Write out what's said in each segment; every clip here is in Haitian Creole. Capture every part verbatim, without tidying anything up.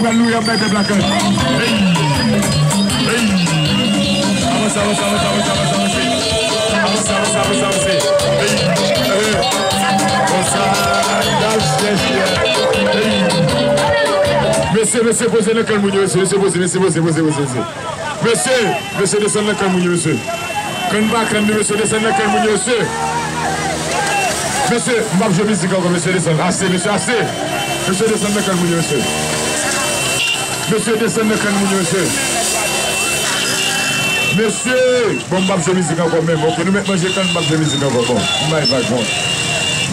Alelouya, bay pèp la kè. Hey! Hey! Avanse, avanse, avanse, avanse, avanse, avanse. Avanse, avanse, avanse, avanse. Hey! Konsa, dal chèche. Hey! Mesye, mesye, poze nan kè moun yo, mesye, mesye, poze, mesye, poze, poze, poze, mesye. Mesye, mesye, desann nan kè moun yo, mesye. Kann pa kann nou, mesye, desann nan kè moun yo, mesye. Mesye, m p ap jwe mizik ankò, mesye, desann. Ase, mesye, ase. Mesye, desann nan kè moun yo, mesye. Mesye, desann nan kè moun yo, mesye. Mesye, bon, m p ap jwe mizik ankò menm. Oke, nou mèt manje kann, m p ap jwe mizik ankò. Bon, m bay vag, bon.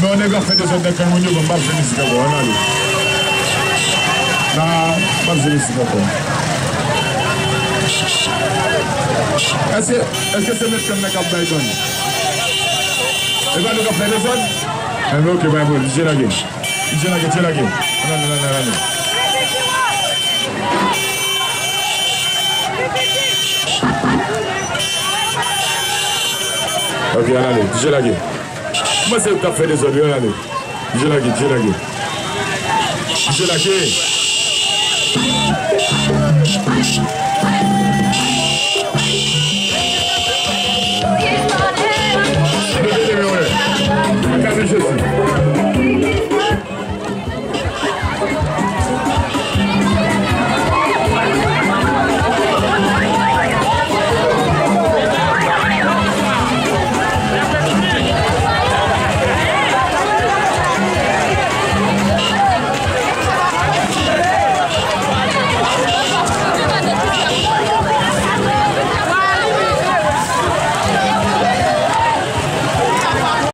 Non, nèg ap fè dezòd nan kè moun yo, bon, m p ap jwe mizik ankò. Ann ale. Nan, m p ap jwe mizik ankò. Èske, èske se mèt kann nan k ap bay kann? E pa nou k ap fè dezòd? Enben, oke, bay mwen, D J lage. D J lage, D J lage. Ann ale, ann ale, ann ale. Oke, ann ale, D J lage. Mwen se yo k ap fè dezòd, wi, ann ale. D J lage, D J lage. D J lage.